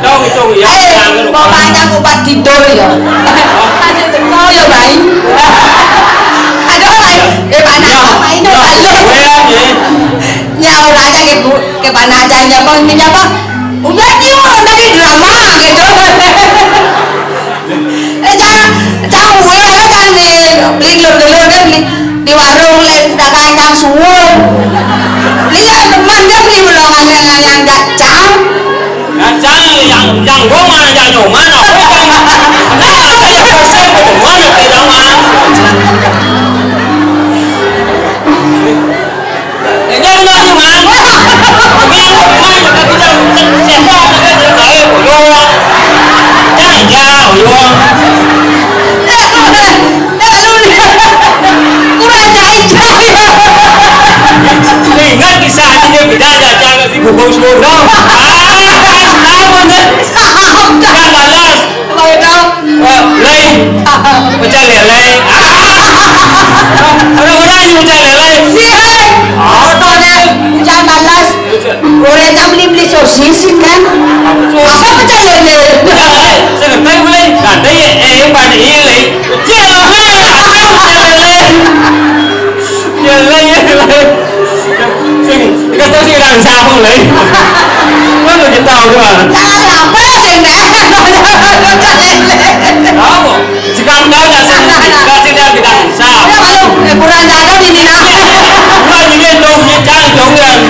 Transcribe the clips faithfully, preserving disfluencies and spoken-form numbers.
Dong itu ya. Eh, jangan lupa. Mau banyak obat tidur ya. Kasih teko ya, Mai. Aduh, Mai. Eh, panas, Mai. Ini panas. Ya, ya. Ya, ora aja ke bu, ke panas aja, nyapa, nyapa. Udah, nyapa, udah di drama gitu. Eh, jangan, jangan gue, jangan di, beli telur-telur kan, beli di warung, lain dagang yang suwun. Beli ya, teman kan, beli belongan yang, yang gak cang. Nah, cang yang, yang gua mah, yang nyoman, apa yang, nah, apa yang persen, mana tidak mah. Ini rumah, rumah. Ini rumah, tapi jangan, jangan, jangan, jangan, jangan, jangan, jangan, jangan, jangan, jangan, Kurang ajar. Ingat kisah ini, dia pindah aja, jangan di bubung semua. Ah, tahu, kan? Jangan balas. Mau tahu? Eh, lain. Pecah lele. Ah. Orang-orang yang pecah lele. Sihan. Ah, tahu deh. Jangan balas. Goreng jam beli, beli sosis kan? Apa pecah lele? Saya kata boleh. Kata ya, eh, pada ini. Pecah lele. Pecah lele. Ya, lele, lele. Sing, kita tahu sih orang siapa, lele. Mana kita tahu, kan? Jangan apa, lele. Pecah lele. Tahu? Jika enggak, enggak sih, enggak sih, dia tidak bisa. Ya, kalau, eh, kurang jaga ini, nah. Kurang ini dong, ini cari dong, kan.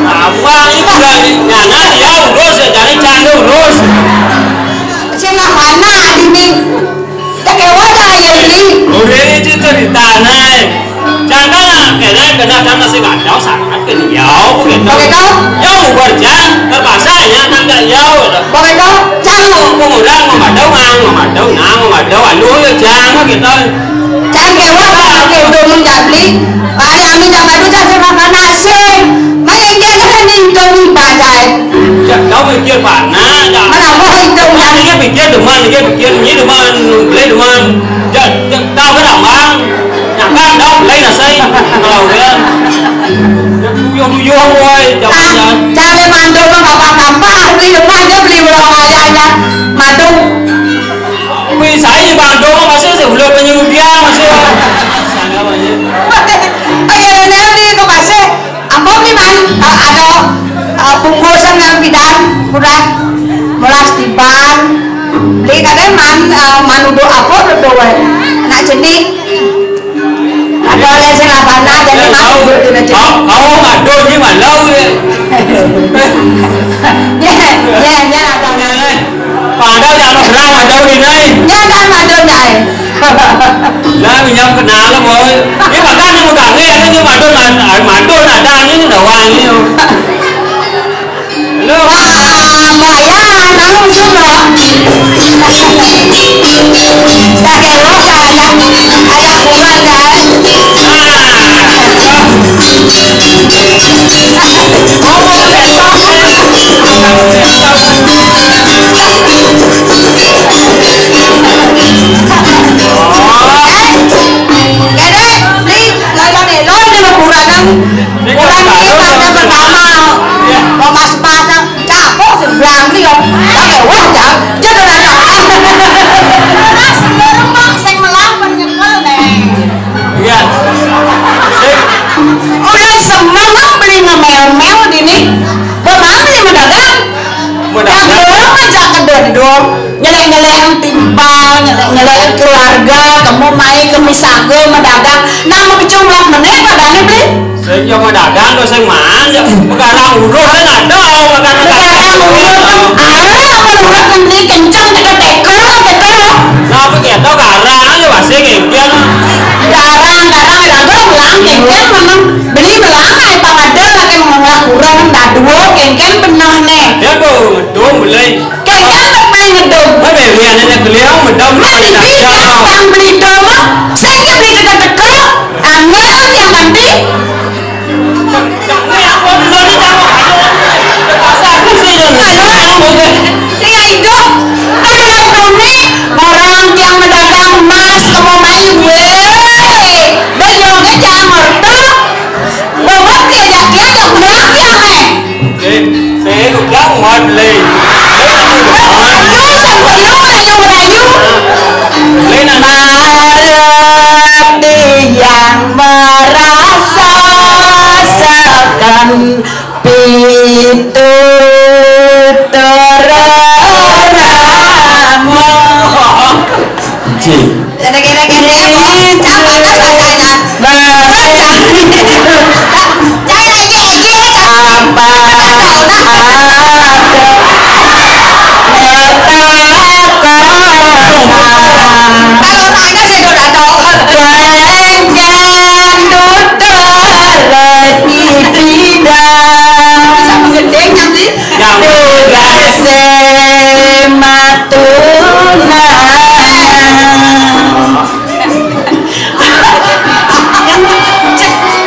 Apa itu, kan? Nyana dia urus, ya, cari cari urus. Sing mana ini? Tak kayak wadah ya ini. Udah, ini cerita, nah. Jangan, kena, kena, jangan sih, nggak tahu, sangat kan, ya, begitu. Begitu? Ya, mau kerja, terpaksa, ya, kan, nggak, ya, udah. Begitu? Jangan mau, mau orang, mau madau, ngang, mau madau, ngang, mau madau, anu, ya, jangan, gitu. Jangan kayak wadah, kayak udah mau jadi. Hari kami dapat itu, saya makan nasi. Mai dia kan, ini, itu, ini, bajai. Ya, kau mikir mana, ya? Mana mau itu, mana dia pikir, teman, dia pikir, ini, teman, beli, teman. Ya, ya, tahu kan, Bang? Nyakan dong, lain asai. Kalau kan. Tuyuh-tuyuh, woi, jangan, jangan. Cale mandung mah gampang-gampang, beli rumah aja, beli ulang kaya aja. Mandung. Wih, saya di Bandung masih sih, udah penyu dia masih. Sana aja. Ayo, nanti kok masih. Apa nih, Man? Eh, ada, eh, bungkusan yang pidan, udah molas tiban. Beli kadang, Man, eh, manudo apa, dodo, nak jenik. Ada oleh sing abana, jadi ya, mau tahu. Kau, kau ngadu ni malau ya. Ya, ya, ya, apa? Padahal kalau berang ada di nai. Ya, kan, ada nai. Lah, minyak kenal, boy. Ini makan yang udah ni, ini madun, madun ada ni, udah wangi. Lu. Wah, bayar, nang sudah. Tak kewok, ayah, ayah kuat, kan? Jadi, beli, lalu nih, lo udah kurang, kan? Kurang nih, pada pertama. Mau pas-pasan. Capok sih, berani, om. Pakai uang, Cang. Jangan ada. Mas, dorong, Bang. Sing melah, pada nyekel, deh. Iya. Sing. Orang semua, Bang, beli ngemel-mel di nih. Bang, beli medagang. Medagang. Yang dorong aja ke dondong. Nyelek-nyelek timbang, nyelek-nyelek keluarga, kamu main ke misago, medagang. Nah, mau kecumlak meneh, padahal beli. Sing yo madagang to sing manjek. Pekarang uruh kan ada, pekarang uruh kan ada, apa uruh kan beli kencang teka-teka gitu. Nah, apa gitu, karang aja masih ngengkel. Karang, karang, karang, melang, ngengkel, memang beli melang, apa ada, pakai mengolah kurang, tak dua, ngengkel, benah nih. Ya, tuh, ngedum, beli. Kaya apa main ngedum? Apa ya, biar aja beli, oh, ngedum. Mah di beli, yang beli dom, sing beli teka-teka, angel, yang nanti. Iya, itu. Kalau Tony, orang yang medagang emas, kamu main, weh. Beliaunya jangan ngerti. Bobot dia, dia, dia, dia, dia, eh. Ngot, Bli. Merayu, sampai merayu, merayu. Bli, nah. Marep tiyang merasa seken pitutur ramu. Ji. Kene-kene, kene, apa? Apa, apa, apa, apa? Apa? Kalau tanya saya udah tahu. Bengken tutur ibidang. Bisa menggending nanti. Yang tugasé matuna.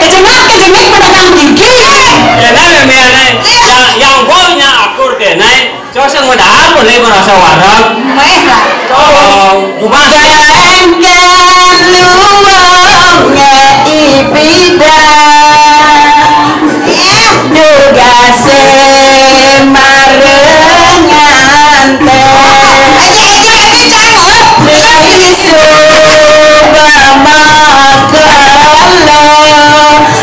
Kejengak, kejengak pedagang gigi. Ya, nah, ya, ya, nah. Yang, yang baunya akur deh, nah. Coba sing modal boleh merasa wareg. Meh lah. Oh, cuma bengken luwung ibidang. Tugasé mareng nganten. Isu bama kelo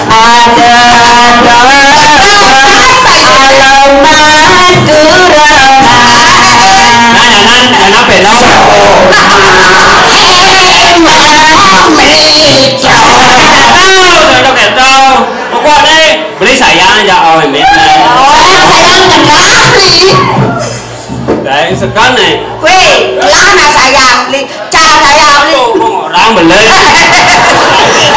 ada doa alam aturan. Nah, nyanan, nyanan bela. Eh, mami, cowok. Pokoknya beli sayang ya, oh, ini. Oh, sayang kenal, Bli. Sayang sekan, nih. Weh, lah, nah, sayang, Bli. Cah sayang, Bli. Oh, orang beli.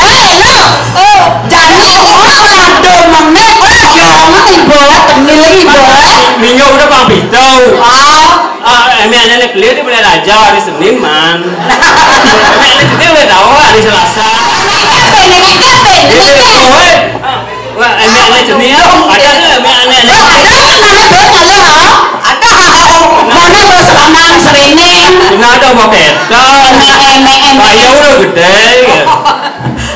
Eh, lo. Oh, jadi orang ado menit, oh, jangan ibarat, temil ibarat. Minyak udah pang pito. Ah. Ah, emi aneh nih, beli di Balai Raja hari Senin, man. Emi aneh, dia udah tahu hari Selasa. Ini kapan, ini kapan, ini kapan? Wah, emek-emek jenis ya. Ada nggak emek-emek? Ada, mana tuh, mana, ha? Ada, ha? Mana tuh, sekarang, serene? Benar dong, mau ketok. Emek-emek, emek. Bayar udah gede, ya.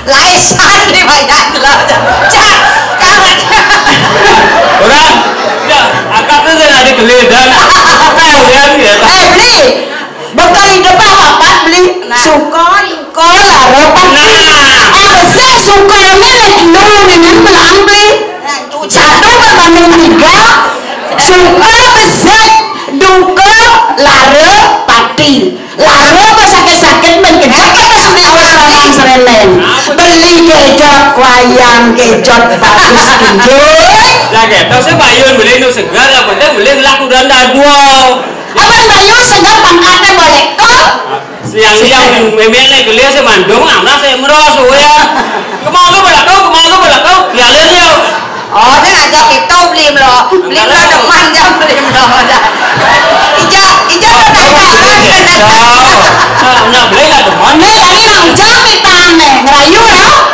Laisan dibayar lo. Cak, kaget. Orang, ya, akak tuh kan ada geledan. Tahu kan, ya. Eh, Bli. Bekal hidup apa, Pak, Bli? Nah. Suka, duka, lara, pati. Nah. Apa sih sukanya nek lu dengan belang, Bli? Nah, itu. Satu berbanding tiga, suka, besik, duka, lara, pati. Lara, besakit-sakit, ben kejak, apa sih, awas, orang sereleng. Beli kejot, wayang kejot, bagus, kejot. Lah, gitu sih, Pak Yun, beli nu segar, yang penting beli laku dan dua. Abang Bayu segar pangkatnya boleh kok. Siang-siang memele gelis sih mandung, amlah saya meros, ya. Kemana belakang, kemana belakang, jalan ya. Oh, ini ngajak kita beli melo, beli melo depan jam beli melo. Ija, ija kata orang. Nah, beli nggak depan. Nih, tadi nang ija kita nih, ngerayu ya.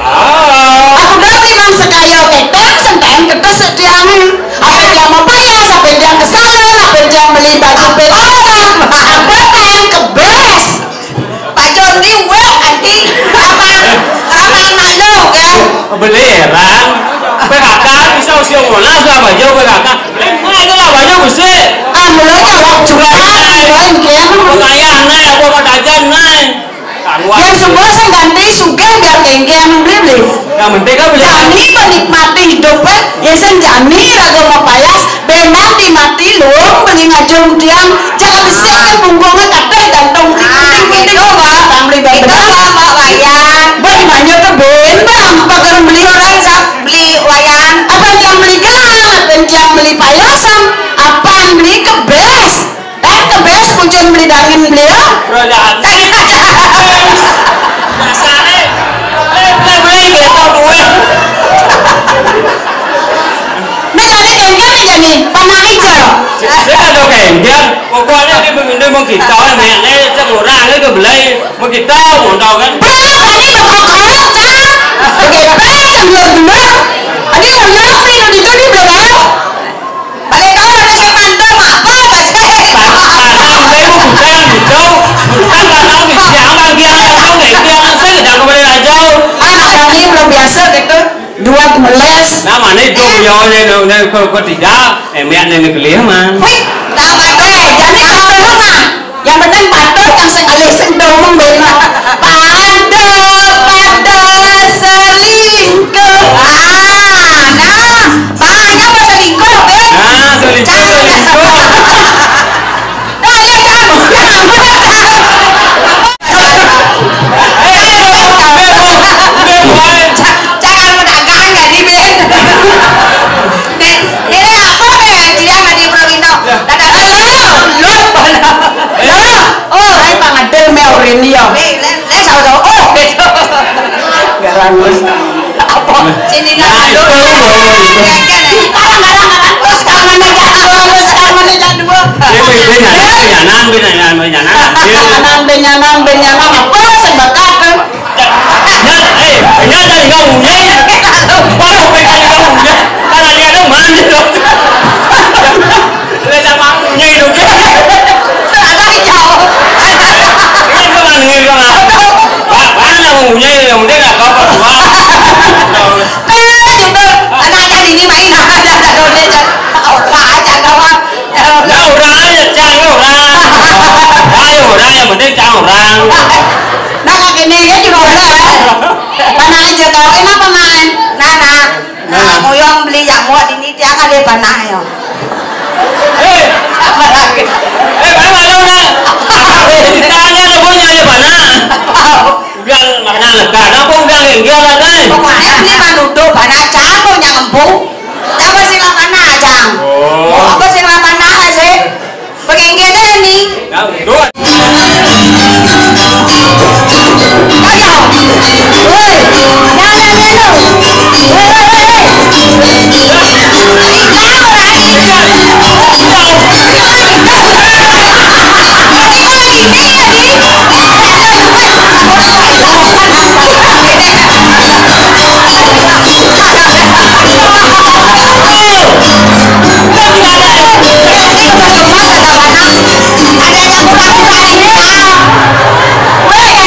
Ah. Aku udah beli mang sekaya kita, senten kita sediang. Apa dia mau payah, apa dia kesal, apa dia beli baju beli orang, apa kan kebes. Pak Joni, weh, anti, apa, apa malu, kan? Beneran. P K K, bisa usia monas lah, baju P K K. Eh, itu lah, baju besi. Ah, mulai awak jual, kan, kan? Pengayaan, nah, apa mau jajan, nah. Yang semua sing ganti sugih biar kengkeng beli-beli. Yang penting kan beli. Jani menikmati hidup, kan? Ya sing jani raga mapayas, benang di mati luung beli ngajung tiang, jangan besar kan punggungnya kabeh gantung. Ah, ting, ting, ting, gitu, ting, Pak. Bang beli bang itu, benang. Pak, Pak Wayan. Bang banyak ke ben, bang, pakai beli. Orang sap beli Wayan. Apa yang beli gelang, apa yang beli payasan, apa yang beli kebes. Kan kebes pucun beli dangin beli ya. Roda. Dasare. Beli, beli, beli, beli, beli, beli. Nah, jadi kengkeng nih, jadi panah ijo. Saya ada kengkeng. Pokoknya ini begini mau kita, nih, ini sekurang itu beli, mau kita, mau tahu kan? Bang, ini berkokok, Cak. Oke, bang, yang dulu, dulu. Ini mau nyopi, udah itu di belakang. Balik kau ada saya pantau apa, Mas? Tanam, saya mau bukan gitu. Bukan tanam, siapa dia? Tanam, dia, saya tidak kembali aja. Anak kami belum biasa gitu. Dua meles. Nah, mana itu beliaunya, nah, nah, kok, kok tidak? Emek nene gelih, Mang. Wih, tak apa-apa, jane patuh, Mang. Yang penting patuh, yang sing alih sing dongeng, Mang. Patuh, patuh, selingkuh. Ah, nah, makanya apa selingkuh, Beb? Ah, selingkuh, jangan. Selingkuh. Nah, ya, jangan. Jangan, jangan. Jangan mendagang jadi, Beb. Nek, ini apa, Beb? Dia nggak di Purwino. Dadak, lo, lo, lo. Oh, ayo, Bang Adel, mau ini ya. Nih, le, le, saus, oh, gitu. Nggak langus. Apa? Sini, nah, nah, lo. Itu, lo. Barang, barang, barang. Terus kangen aja, terus kangen aja dua. Dia, dia, dia nyanyi, dia nyanyi, dia nyanyi, dia nyanyi. Dia nyanyi, dia nyanyi, dia nyanyi. Apa sing bakat, tuh? Nyat, eh, nyat dari kamu, nyat. Baru pegang kamu, nyat. Karena dia tuh mandi loh. Dia sama punya itu. Ada jauh. Ini tuh mandi, ini tuh mandi. Wah, mana punya ini, yang penting nggak apa-apa. Wah. Eh, judul, anak-anak ini main, ada, ada, ada, ada. Orang aja, kawan. Nah, orang aja, cang, orang. Ayo, orang yang penting cang, orang. Nah, kok ini ya juga orang, eh. Panah aja, kau kenapa, Man? Nah, nah. Nah, mau yang beli yang muat ini, dia kali panah, ya. Eh. Apa lagi? Eh, mana, mana, mana? Ditanya, ada punya aja panah. Apa? Udang mana lekat? Apa udang yang dia lah, kan? Pokoknya ini mah duduk, panah, cang, kau yang empuk. Apa sih lah panah, cang? Oh. Oh, apa sih lah panah, sih? Pakai gini nih. Nah, betul. Ayo. Woi. Jangan gitu. Woi, woi,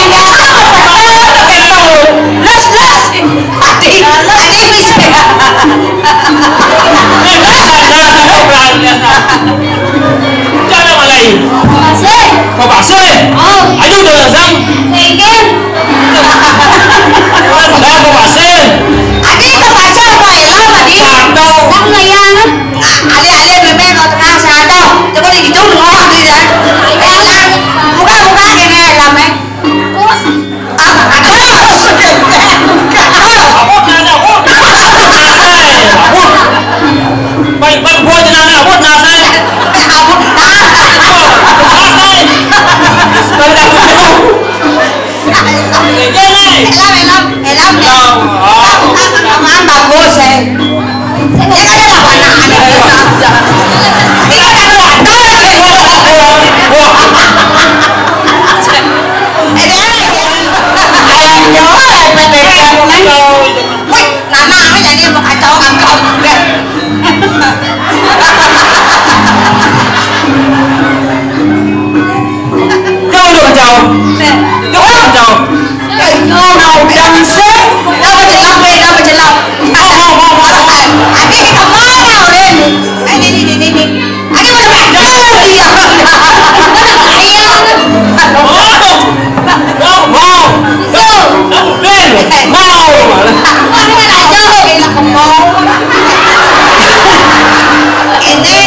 woi, woi. Jangan malah. Masih. Mau pasir? Oh. Ayo, udah sang. Sengken. Udah, mau pasir? Adi, mau pasir apa ya, Lam, Adi? Satu. Bang, ngayana. Ah, ali, ali, meme, mau tengah, satu. Coba di hidung, ngomong, di, ya. Elam. Buka, buka, gini, Lam, eh. Terus? Ah, aduh. Aduh. Aduh. Baik, baik, buat jenang, buat nasi. Aduh. Nasi. Nasi. Elam, elam, elam, elam. Elam, ah, bagus, eh. Ini kan ada panah, ada panah. Ini kan ada panah. Eh, dia, dia. Ayo, eh, P T K, men. Wih, Nana, apa jadi kacau angkau? Jauh, jauh, jauh. Jauh, jauh. Kau udang sih. Dapat jelap, eh, dapat jelap. Ada di kemana, Ren? Eh, ini, ini, ini, ini. Ada mana? Oh, iya. Iya. Oh. Mau. Tuh. Ren. Mau. Mana aja, oh, gila, mau. Ini,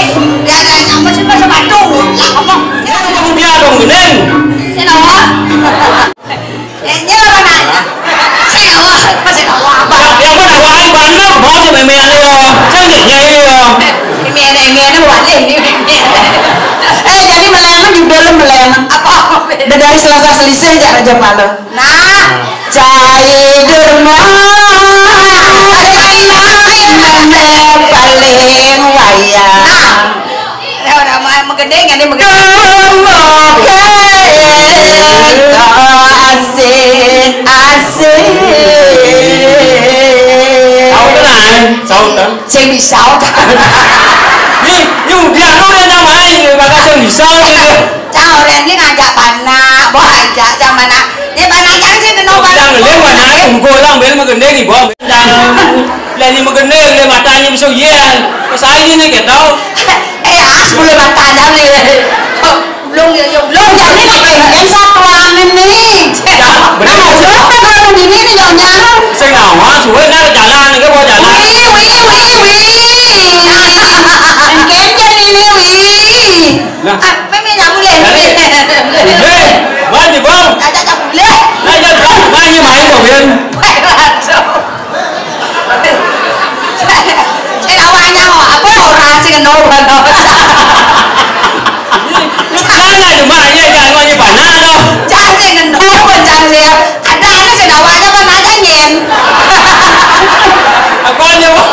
dia ada nyampe sih, pas sepatu. Lah, ngomong. Ya, kamu dia dong, Ren. Sini, oh. Eh, nyela apa nanya? Saya awal, masih awal apa? Yang mana awal bandar, mau sih meme ini ya. Saya nggak nyai ya. Ini, ini, ini, ini, wajah ini, ini. Eh, jadi melemen juga lu melemen. Apa? Udah dari Selasa Selisih aja Raja Pala. Nah, cai derma paling wayang. Nah, ya udah, mau, mau gede nggak nih, mau gede? Oke, asik, asik. Tahu kan? Tahu kan? Sing bisa, kan? Ini, ini udah, lu udah nyamain, bakal sing bisa, gitu. Cang, orang ini ngajak panak, bawa aja, cang, panak. Ini panak, cang, sih, kenal panak. Yang ngeling, panak, ungkul, lah, bel, magendeng, ibu. Cang. Lah ini magending, lah matanya bisa yén. Pas ini nih, gitu. Eh, as boleh matanya nih. Belum, ya, ya, belum. Jadi, pakai yang satuan ini. Ya, bener. Nah, siapa kalau ini nih, yang nyaru? Saya ngawas, gue nggak jalan, gue mau jalan. Wih, wih, wih, wih. Engken jadi ini, wih. Nah. Ah, Mimi nyabu deh. Jadi, eh, maju, Bang. Caca cabule. Nah, ya, Bang, maju main, Bang, Win. Baik, langsung. Sing awaknya kok, apa ora sing ngeno ngono. Jangan cuma aja jangan nyoba nado. Jangan sing ngeno, jangan sing. Ada, ada sing awaknya kan ada nyen. Aku aja, Bang.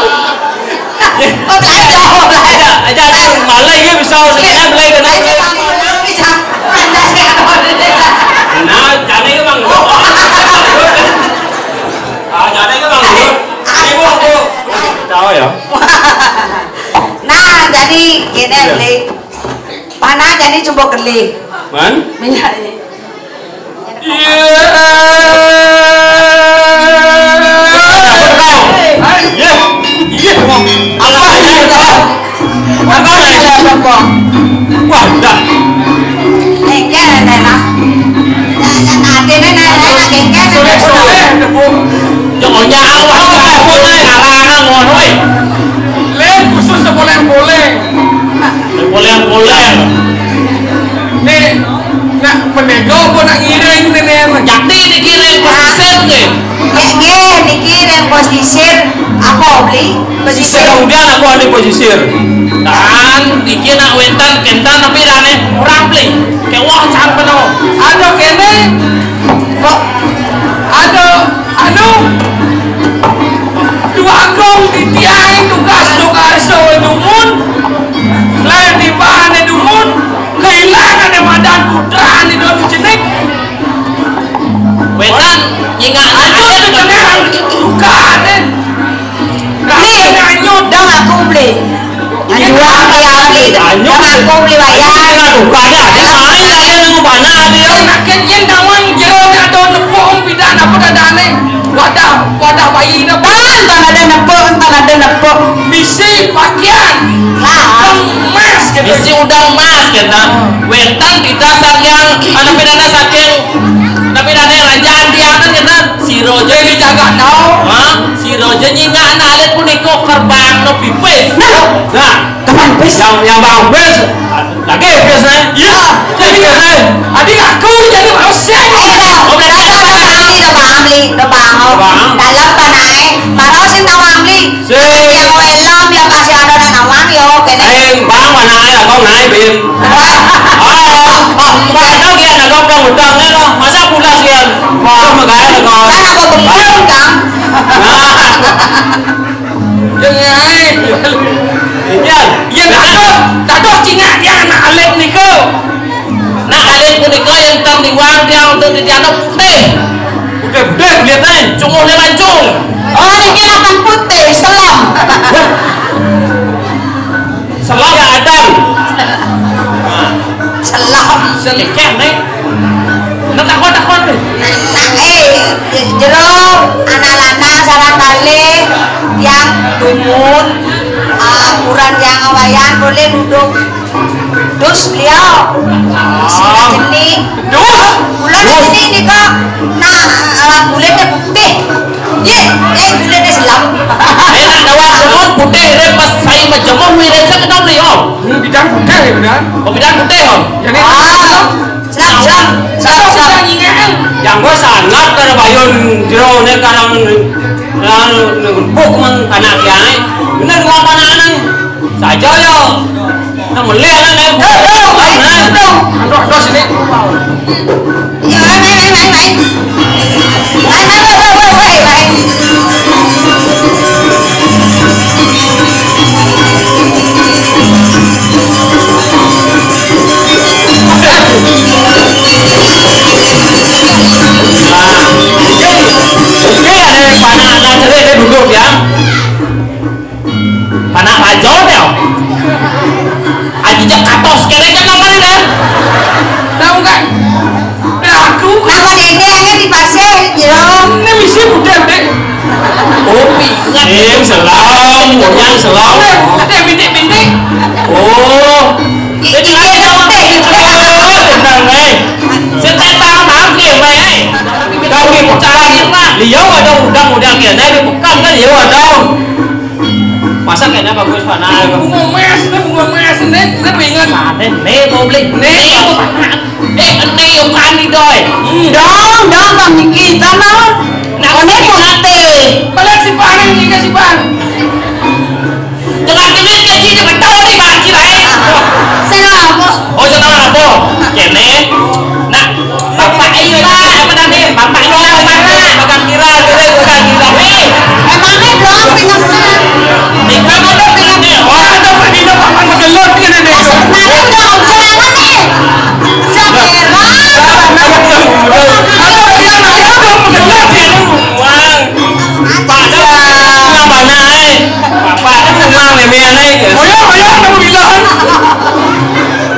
Oh, belajar, oh, belajar. Aja, aja, malah ini bisa, saya belajar, belajar. Nah, jangan itu, Bang. Ah, jangan itu, Bang. Ini, Bu, Bu. Tahu ya? Nah, jadi gini, Iya. Beli. Panas jadi coba geli. Man? Minyak ini. Iya. Iya. Iya. Apa ini? Apa ini? Wah, dah. Engke, Nek, nah. Ya, ya, tadi, Nek, Nek, Nek, engke, Nek. Sore, sore, tepuk. Jangan nyawang, tepuk, Nek, karangan, ngono, eh. Lem khusus sepoleng-poleng. Sepoleng-poleng. Nek, nak menego apa nak ngiring nih, Nek? Jati dikirim pesisir, nih. Ya, nggih, niki ring pesisir apa, Bli? Pesisir. Sedang udan aku ada pesisir. Dan iki nak wetan kentan tapi rane orang, Bli. Kewah can peno. Ada kene. Kok ada anu dua kong titiang tugas tugas dumun. Lain di bahan dumun. Kehilangan madan putra ni don jenik. Wetan nyingak aja di tengah tukane. Nih, dong aku beli. Jual ya beli. Dong aku beli bayar. Tukane ada main aja nang mana dia. Nak yen nawang jero ado nepung pidan apa dadane. Wadah, wadah bayi dah. Tan, tan ada nepuk, tan ada nepuk. Bisi pakaian. Lah. Emas gitu. Bisi udang emas gitu. Wetan kita saking, tapi dana saking, tapi dana raja diangan gitu. Si Rojo ini jaga tau. Hah? Si Rojo nyingak anak alit puniko kerbang no pipis. Nah. Nah. Teman pis. Yang, yang bang pis. Lagi pis, eh? Iya. Jadi pis, eh? Adi aku jadi manusia. Ayo, dah. Oh, berarti ada Bang Amli, ada Bang Amli, ada Bang. Bang. Dalam panai, marau sing tahu Amli. Sing. Yang mau elam, yang kasih ada dan nawang, yo, kene. Eh, bang, mana aja, kau naik, Bin. Wah. Ah, ah, ah, kau dia nak kau pulang hutang, eh, lo. Masa pulas, Bin? Wah. Kau megaya, kau. Kan aku bengkong, Kang. Nah. Jangan. Iya. Iya, tak ada, tak ada cingak dia anak alit ni, kau. Nah, alit punika yang tang diwang dia untuk didiano putih. Putih-putih kulit, eh. Cunguh dia mancung. Oh, niki akan putih, selam. Selam ya Adam. Selam. Selikah, Nek. Nah, takon-takon, Nek. Nah, eh, jero anak lanang sareng kalih yang dumun, ah, kurang yang awayan boleh duduk. Dus beliau. Sini. Dus? Kula nek sini nika. Nah, eh, kulitnya putih. Ye, eh, kulitnya selam. Eh, nak dawang dumun putih, eh, pas saya menjemur, wirid saya kenal beliau. Hmm, bidang putih ya, bidang. Oh, bidang putih, oh. Jadi, ah, selam, selam, selam, selam. Yang gua sangat kada bayun jero ne karang, karang empuk mang anak kiai. Bener gua apa anak? Saja ya. Nah, melih anak, anak. Aduh, aduh, sini. Ya, main, main, main, main. Main, main, main, main, main, main. Nah, ini, ini ada panak anak cerai, dia duduk ya. Panak raja dia. Aji jak katos kene kan apa ni dah? Tahu kan? Selong, bujang selong. Ada bintik-bintik. Oh. Jadi lagi sama bintik. Tenang, eh. Setan tangan mampir, eh. Kau di pekan. Liau ada udang-udang ya, nah di pekan kan liau ada. Masa kena bagus mana? Bunga emas, ini bunga emas, ini, ini pengen. Ada nih mau beli. Nih, eh, ente yang berani, Doy. Dong, dong, Bang Niki, tanah. Nah, ini mau mati. Balik si Bang, ini ke si Bang. Dengan duit gaji dia bertahu di bang kira, eh. Senang apa? Oh, senang apa? Kene. Nah, bapak iya, apa tadi? Bapak iya, bapak kira, kira, kira, kira. Eh, emangnya belum punya senang? Nikah ada punya nih. Oh, ada pergi dong, paman magelot gini nih. Sebenarnya udah jangan nih. Jangan. Ada punya magelot gini. Wah. Pak, nang mana, eh? Bapak, nang mémé, eh? Oya, oya, kamu bilang.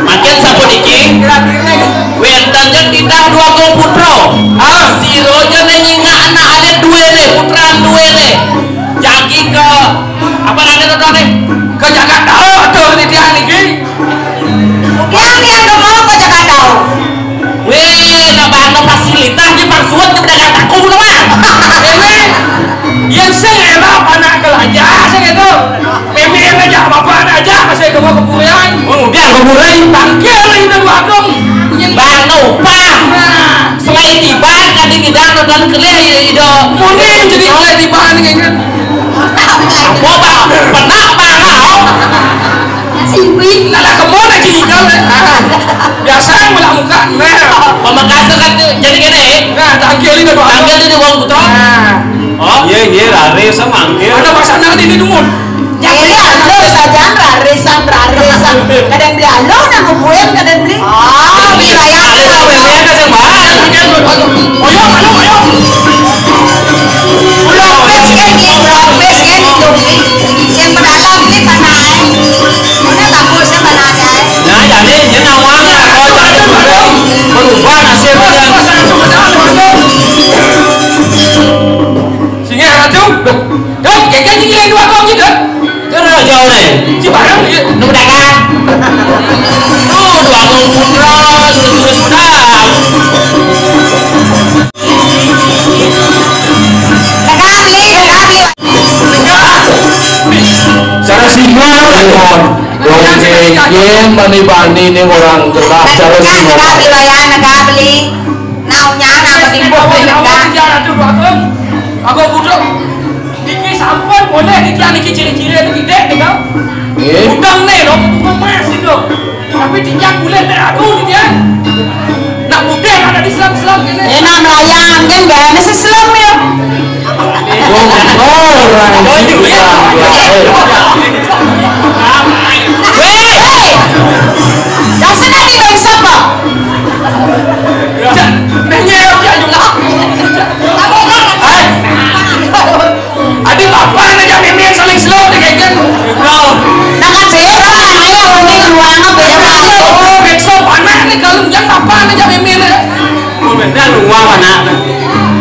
Makin sapuniki, wénten titah Dwagung Putra. Ah. Sira ja nyingak anak alit duwéné, putran duwéné. Jagi ka, apa namanya tuh, nih? Ka Jakarta, tuh, titiang niki. Yang, yang ka mau ka Jakarta. Wéh, nambah-nambah fasilitas di Bang Suwet ke pedagang taku, teman. Ini, yang saya elap anak gelajar, saya gitu. Mémé aja, bapak aja, saya ke bawah kuburan. Oh, udah kuburan. Tangkil ini Dwagung. Bang, lupa. Nah. Selain tiban, tadi kita nonton kelih, ya, Ido. Mungkin jadi selain tiban, kayaknya. Apa, Bang? Pernah, Bang, kau? Singkuin. Lah, lah, kemana cilikan, eh? Ah. Biasa mulak muka, nah. Pamekasa kan tuh, jadi gini. Nah, tangkil ini dua. Tangkil ini Dwagung Putra. Nah. Oh, iya, iya, rare semangkir. Ada pasangan ini, dumun. Jadi, alo saja, rare san, rare san. Kadang beli alo, nang kubuin, kadang beli. Oh, wilayah. Ada yang beli, ada yang beli. Ayo, ayo, ayo. Lopes kan, ya, lopes kan, itu. Yang berdalam ini mana, eh? Mana bagus, yang mana ada, eh? Nah, jadi, ini nawang, ya, kalau cari berubah, berubah nasibnya. Singgah, Ratu. Duh, kayak gini, dua kong gitu. Terus jauh nih. Cibarang, iya. Nu dagang. Tuh, Dwagung Putra, terus, terus, terus. Cara singa, wong kenging bani-bani nih orang jelas cara singa. Negah beli, bayar, negah beli. Naunya, nang ketimbuk, negah. Aku butuh. Niki sampun boleh niki, niki ciri-ciri niki dek nih, Bang. Nggih. Udang nih, lho, bunga emas itu. Tapi tinggal kulit dek aku niki ya. Nak putih ada di selam-selam ini. Enak melayang, kan gak ada seselam ya. Oh, orang itu ya. Weh, hei. Dasar nanti bangsa, Pak. Nanya ya juga. Hai. Adi bapak aja mimin saling slow deh, kayak gitu. Bro. Nah, kan beda, ayo, ini ruangan beda. Oh, backstop anak nih, kalau yang bapak aja mimin ya. Bener, uang anak.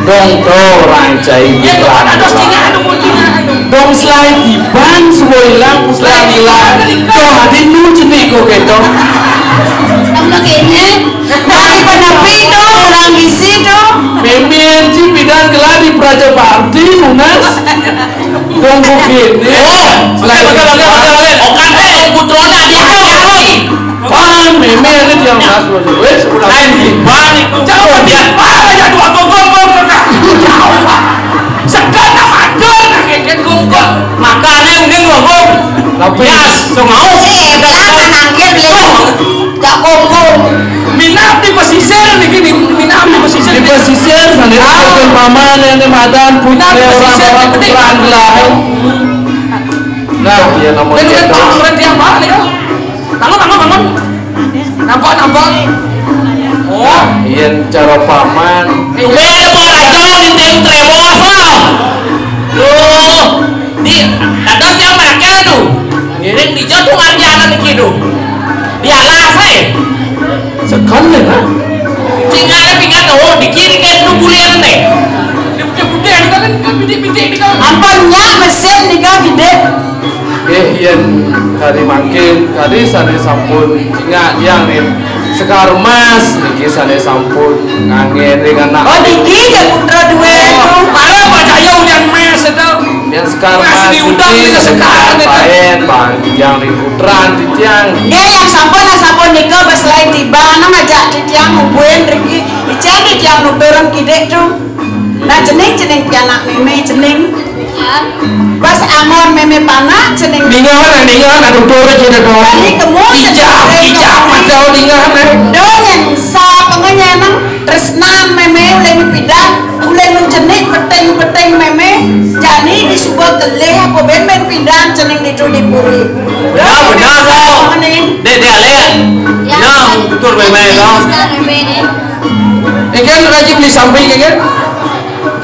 Dong, bro, orang cai. Ya, tuh, ada dos tinggal, ada mau tinggal, ada. Dong, selain di ban, semua hilang, selain hilang. Dong, adi nu jenik kok gitu. Kamu kayaknya. Dari penepi dong, orang bisi dong. Mimin ci pidan gelar di Praja Bakti, Unas. Dong begini. Oh, oke, oke, oke, oke, oke. Okan teh putrona dia kan. Pan, mimin ini tiang gas, wes, udah. Lain di ban itu. Jangan dia pan aja dua gogong gogong. Jauh, Pak. Segan nak makan, nak keket gogong. Makannya mending gogong. Tapi ya, so mau. Eh, jangan nangkil, beli. Cak Kongkong. Minap di pesisir nih gini, minap di pesisir. Di pesisir, sana itu paman yang di madan, punya orang-orang putraan gelahan. Nah, iya namanya. Kan dia apa nih ya? Bangun, bangun, bangun. Nampak, nampak. Oh, iya cara paman. Tumben apa raja di tim tremos lah. Tuh, di, ada siapa makan tuh? Ngiring di jatuh ngarjana niki tuh. Di alas, eh. Segan deh, nah. Tinggal ada pinggan, oh, di kiri kan tuh bulian deh. Di putih-putih, itu kan, kan bintik-bintik, itu kan. Apa nyak mesin nih, kan? Nggih, yén kadi mangkin, kadi sané sampun cingak tiang ring Sekar Mas, niki sané sampun nganggén ring anak. Oh, niki Cak Putra duwé. Oh, para pacaya ulian Mas itu. Yén Sekar Mas Mas diundang niki nika Sekar sané nika. Paén, bang, tiang ring putran, tiang. Nggih, yang sampun, yang sampun nika bes lain tiba, nang ajak titiang ngubuhin riki. Icén titiang nuturang kidik tu. Nah, cening, cening pianak mémé, cening. Pas angon mémé panak, cening. Ningeh, ningeh, nak tutur aja dah, dong. Kali kemu, ijab, cening. Ijab, ada ningeh, nah. Dong, yang sa pengenyanang tresnan mémé ulih pidan, ulih nu cenik, peteng-peteng mémé. Jani disuba kelih apa ben-ben pidan cening ditu di puri. Dong, benar, benar, yang sa dong. Pengenyan. Dek, dek, alek. Ya, nah, kan. Tutur mémé, dong. Sekarang mémé ni. Ikan rajin di samping, ikan.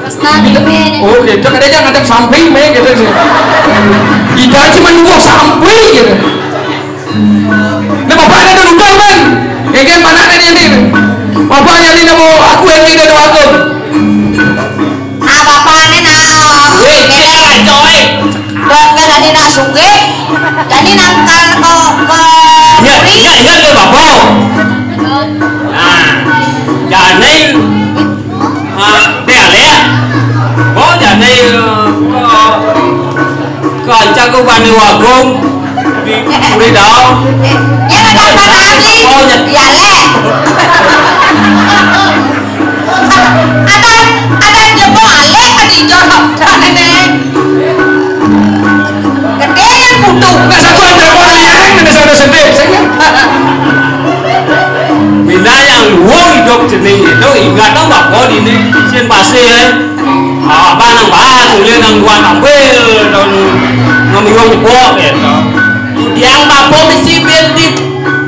Terus nanti, men. Oh, kita kadang jangan ada samping, men, kita ni. Kita cuma nunggu samping, gitu. Nah, bapak ada duduk, men. Ikan mana ni, ni? Bapak yang ni nama aku, yang ni nama aku. Ah, bapak ni nak. Weh, dia kacau, eh. Bang, kan tadi nak sugih, jadi nangkal ke, ke. Ingat, puri. Ingat, ingat ke bapak. Nah, jadi, ah, dia lihat. Oh, jadi, eh, ke, ke Ancaku Bani Wagung di Puri Dao. Ya, ada apa lagi? Oh, ya. Ya, leh. Ada, ada jebol alih tadi jorok. Gedé yang butuh. Nah, satu ada apa yang ada satu sedih. Bila yang luar hidup jenis itu, ingat dong, Bapak ini, sin pasir. Apa nang bahas, ulih nang buat tampil, dan ngambil uang jebol, gitu. Yang Bapak mesti bil di,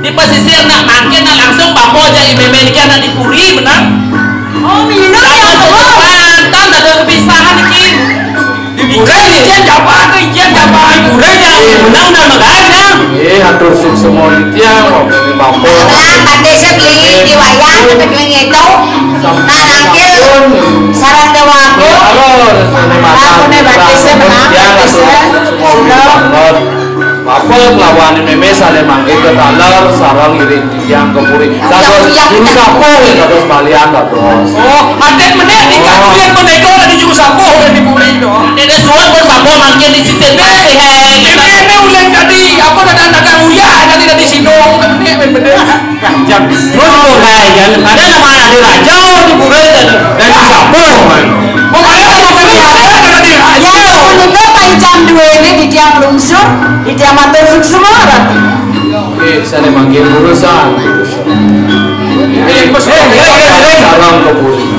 di pesisir, nak mangkin, nak langsung Bapak aja I Mémé niki anak di puri, benar? Oh, minum ya, jangan Bapak. Cepat, ntar ada kepisahan niki. Di puri, ijen jabat, ijen jabat. Di puri, yang menang dan megang, ya. Eh, hatur suksma titiang, Bapak. Nah, batisé beli di wayang, kita keliling itu. Nah, nangkil, sarang Déwa Agung. Halo, Sri Mata. Aku nih batisé menang, batisé. Sudah. Bapak kelawan mémé sané mangké ka taler sareng ngiring titiang ka puri. Dados juru sapuh, dados balian dados. Oh, adat menék di kaduyan menéka dadi juru sapuh di puri to. Déné suwun pun Bapak mangké di sisin pasih, eh, gitu. Ini, ini uleng tadi, apa, dadang-dadang uyah tadi, tadi sidong, ini bener. Jam sepuluh, kan, kan. Ada nama Raja Raja di pura dan, dan di dapur, kan. Oh, ada nama Raja Raja di Raja. Ya, menika pancen duwene titiang lungsur, titiang matur suksma, Ratu. Oke, saya manggil urusan. Eh, eh, eh, eh, eh. Salam ke puri.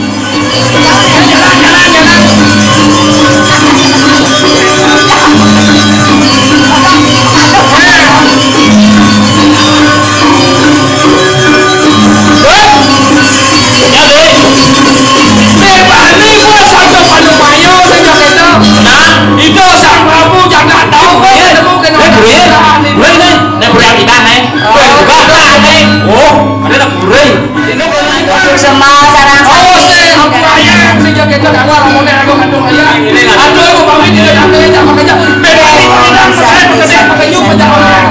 Nah, ida Sang Prabu jagat tau, eh, nemu kena. Eh, Buri, Buri ni, ni Buri kita ni. Oh, ada nak Buri. Sema sarang. Oh, sing. Ayo, sing jaga itu, aku orang mau, aku kandung aja. Aduh, aku pamit, tidak ada, tidak pakai, tidak. Beda, tidak pakai, tidak pakai, tidak pakai, tidak pakai.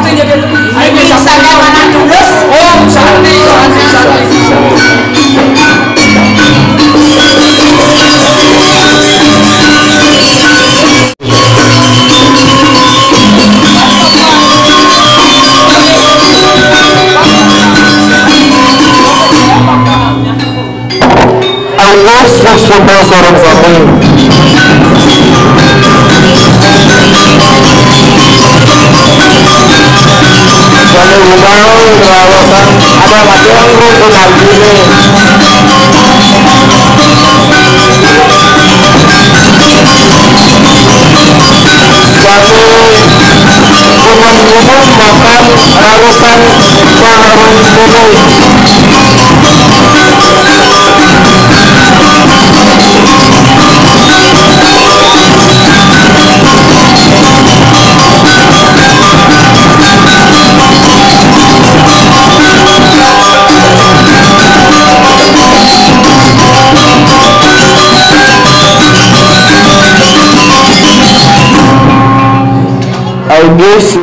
Ayo, bisa. Saya mana tulus? Oh, santai, santai, santai. Angus Kusuma sareng sami. Sami wunau raosan ada madang rukun hantine. Sami punten umum makan raosan sareng sami. Geusi